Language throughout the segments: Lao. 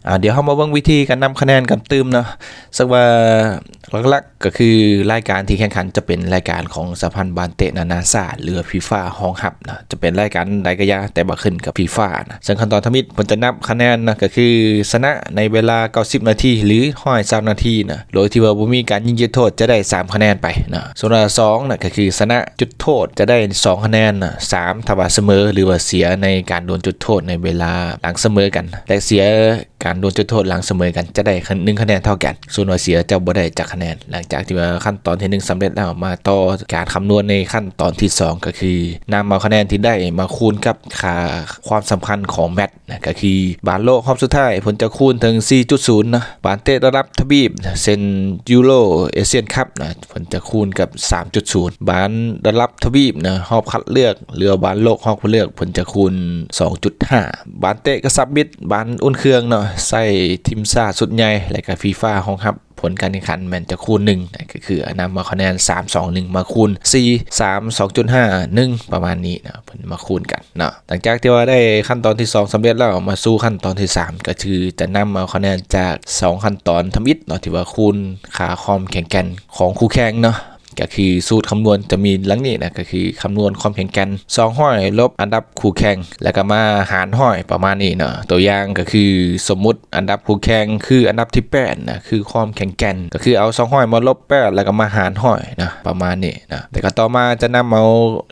ອາ ດຽວເຮົາມາເບິ່ງວິທີການນຳຄະແນນກັນຕື່ມເນາະ. ເຊິ່ງວ່າຫຼັກໆກໍຄືລາຍການທີ່ແຂ່ງຂັນຈະເປັນລາຍການຂອງສະຫະພັນບານເຕະນານາຊາດ ຫຼືວ່າ FIFA ຮອງຮັບນະ. ຈະເປັນລາຍການໃດກໍຢ່າ ແຕ່ວ່າຂຶ້ນກັບ FIFA ນະ. ເຊິ່ງຂັ້ນຕອນທຳອິດເພິ່ນຈະນັບຄະແນນນະ ກໍຄືຊະນະໃນເວລາເກົ້າສິບນາທີ ຫຼື ຮ້ອຍຊາວນາທີນະ ໂດຍທີ່ວ່າບໍ່ມີການຍິງຈຸດໂທດ ຈະໄດ້ສາມຄະແນນໄປນະ. ສ່ວນວ່າສອງນະ ກໍຄືຊະນະຈຸດໂທດ ຈະໄດ້ສອງຄະແນນນະ. ສາມ ຖ້າວ່າສະເໝີ ຫຼືວ່າເສຍໃນການດວນຈຸດໂທດໃນເວລາຫຼັງສະເໝີກັນ ແລະ ເສຍ ການດວນຈຸດໂທດຫຼັງສະເໝີກັນຈະໄດ້ໜຶ່ງຄະແນນເທົ່າກັນ, ສ່ວນວ່າເສຍຈະບໍ່ໄດ້ຈັກຄະແນນ. ຫຼັງຈາກທີ່ວ່າຂັ້ນຕອນທີໜຶ່ງສຳເລັດແລ້ວ, ມາຕໍ່ການຄຳນວນໃນຂັ້ນຕອນທີສອງ ກໍຄືນຳເອົາຄະແນນທີ່ໄດ້ມາຄູນກັບຄ່າຄວາມສຳຄັນຂອງແມັດນະ, ກໍຄືບານໂລກຮອບສຸດທ້າຍ ເພິ່ນຈະຄູນເຖິງສີ່ຈຸດສູນນະ, ບານເຕະລະດັບທະວີບ ເຊັ່ນ ຢູໂຣ ເອຊຽນຄັບນະ, ເພິ່ນຈະຄູນກັບສາມຈຸດສູນ, ບານລະດັບທະວີບນະ ຮອບຄັດເລືອກ ຫຼືວ່າບານໂລກຮອບຄັດເລືອກ ເພິ່ນຈະຄູນສອງຈຸດຫ້າ, ບານເຕະກະຊັບມິດ ບານອຸ່ນເຄື່ອງເນາະ ໃຊ້ທີມຊາດຊຸດໃຫຍ່ ແລະກະ FIFA ຮອງຮັບ ຜົນການແຂ່ງຂັນແມ່ນຈະຄູນໜຶ່ງນະ, ກໍຄືນຳເອົາຄະແນນສາມສອງໜຶ່ງມາຄູນສີ່ ສາມ ສອງຈຸດຫ້າ ໜຶ່ງ ປະມານນີ້ນະ, ເພິ່ນມາຄູນກັນເນາະ. ຫຼັງຈາກທີ່ວ່າໄດ້ຂັ້ນຕອນທີສອງສຳເລັດແລ້ວ, ມາສູ່ຂັ້ນຕອນທີສາມ ກໍຄືຈະນຳເອົາຄະແນນຈາກສອງຂັ້ນຕອນທຳອິດເນາະ ທີ່ວ່າຄູນຄ່າຄວາມແຂງແກ່ນຂອງຄູ່ແຂ່ງເນາະ. ກໍຄືສູດຄຳນວນຈະມີດັ່ງນີ້ນະ, ກໍຄືຄຳນວນຄວາມແຂງແກ່ນສອງຮ້ອຍລົບອັນດັບຄູ່ແຂ່ງ ແລ້ວກໍມາຫານຮ້ອຍ ປະມານນີ້ເນາະ. ຕົວຢ່າງກໍຄືສົມມຸດອັນດັບຄູ່ແຂ່ງຄືອັນດັບທີແປດນະ, ຄືຄວາມແຂງແກ່ນ ກໍຄືເອົາສອງຮ້ອຍມາລົບແປດ ແລ້ວກໍມາຫານຮ້ອຍນະ, ປະມານນີ້ນະ. ແລ້ວກໍຕໍ່ມາຈະນຳເອົາ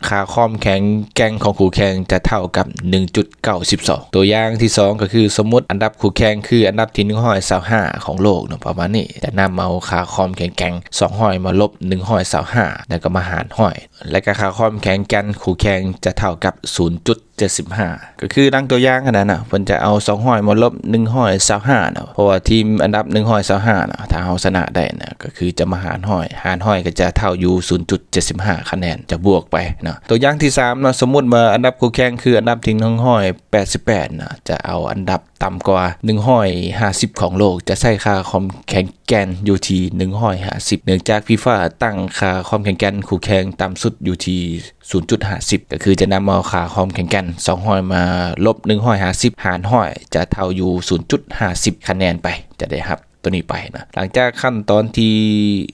ຄ່າຄວາມແຂງແກ່ນຂອງຄູ່ແຂ່ງຈະເທົ່າກັບໜຶ່ງຈຸດ ເກົ້າສິບສອງ. ຕົວຢ່າງທີສອງ ກໍຄືສົມມຸດອັນດັບຄູ່ແຂ່ງຄືອັນດັບທີໜຶ່ງຮ້ອຍຊາວຫ້າຂອງໂລກເນາະ ປະມານນີ້, ຈະນຳເອົາຄ່າຄວາມແຂງແກ່ນສອງຮ້ອຍມາລົບໜຶ່ງຮ້ອຍຊາວຫ້າ ແລ້ວກໍມາຫານຮ້ອຍ ແລ້ວກໍຄ່າຄວາມແຂງແກ່ນຄູ່ແຂ່ງຈະເທົ່າກັບສູນຈຸດເຈັດສິບຫ້າ. ກໍຄືດັ່ງຕົວຢ່າງຫັ້ນນະ, ເພິ່ນຈະເອົາສອງຮ້ອຍມາລົບໜຶ່ງຮ້ອຍຊາວຫ້າເນາະ, ເພາະວ່າທີມອັນດັບໜຶ່ງຮ້ອຍຊາວຫ້ານະ ຖ້າເຮົາຊະນະໄດ້ນະ ກໍຄືຈະມາຫານຮ້ອຍ, ຫານຮ້ອຍກໍຈະເທົ່າຢູ່ສູນຈຸດເຈັດສິບຫ້າຄະແນນ ຈະບວກໄປເນາະ. ຕົວຢ່າງທີສາມເນາະ, ສົມມຸດວ່າອັນດັບຄູ່ແຂ່ງຄືອັນດັບທີໜຶ່ງຮ້ອຍ ແປດສິບແປດນະ, ຈະເອົາອັນດັບຕ່ຳກວ່າໜຶ່ງຮ້ອຍຫ້າສິບຂອງໂລກ, ຈະໃຊ້ຄ່າຄວາມແຂງແກ່ນຢູ່ທີ່ໜຶ່ງຮ້ອຍຫ້າສິບ ເນື່ອງຈາກ FIFA ຕັ້ງຄ່າຄວາມແຂງແກ່ນຄູ່ແຂ່ງຕ່ຳສຸດຢູ່ທີ່ສູນຈຸດຫ້າສິບ, ກໍຄືຈະນຳເອົາຄ່າຄວາມແຂງແກ່ນສອງຮ້ອຍມາລົບໜຶ່ງຮ້ອຍຫ້າສິບຫານຮ້ອຍ ຈະເທົ່າຢູ່ສູນຈຸດຫ້າສິບຄະແນນໄປ, ຈະໄດ້ຮັບ ຕົວນີ້ໄປນະ. ຫຼັງຈາກຂັ້ນຕອນທີ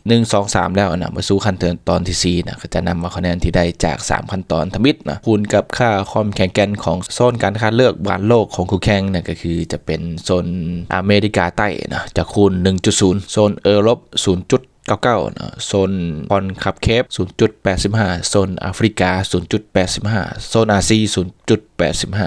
ໜຶ່ງ ສອງ ສາມ ແລ້ວນະ, ມາສູ່ຂັ້ນຕອນທີສີ່ນະ, ກໍຈະນຳເອົາຄະແນນທີ່ໄດ້ຈາກສາມຂັ້ນຕອນທຳອິດນະ ຄູນກັບຄ່າຄວາມແຂງແກ່ນຂອງໂຊນການຄັດເລືອກບານໂລກຂອງຄູ່ແຂ່ງນະ, ກໍຄືຈະເປັນໂຊນອາເມລິກາໃຕ້ນະ ຈະຄູນໜຶ່ງຈຸດສູນ, ໂຊນເອີຣົບສູນຈຸດເກົ້າເກົ້ານະ, ໂຊນຄອນຄາເຄຟສູນຈຸດແປດສິບຫ້າ, ໂຊນອາຟຣິກາສູນຈຸດແປດສິບຫ້າ, ໂຊນອາຊີສູນຈຸດແປດສິບຫ້າ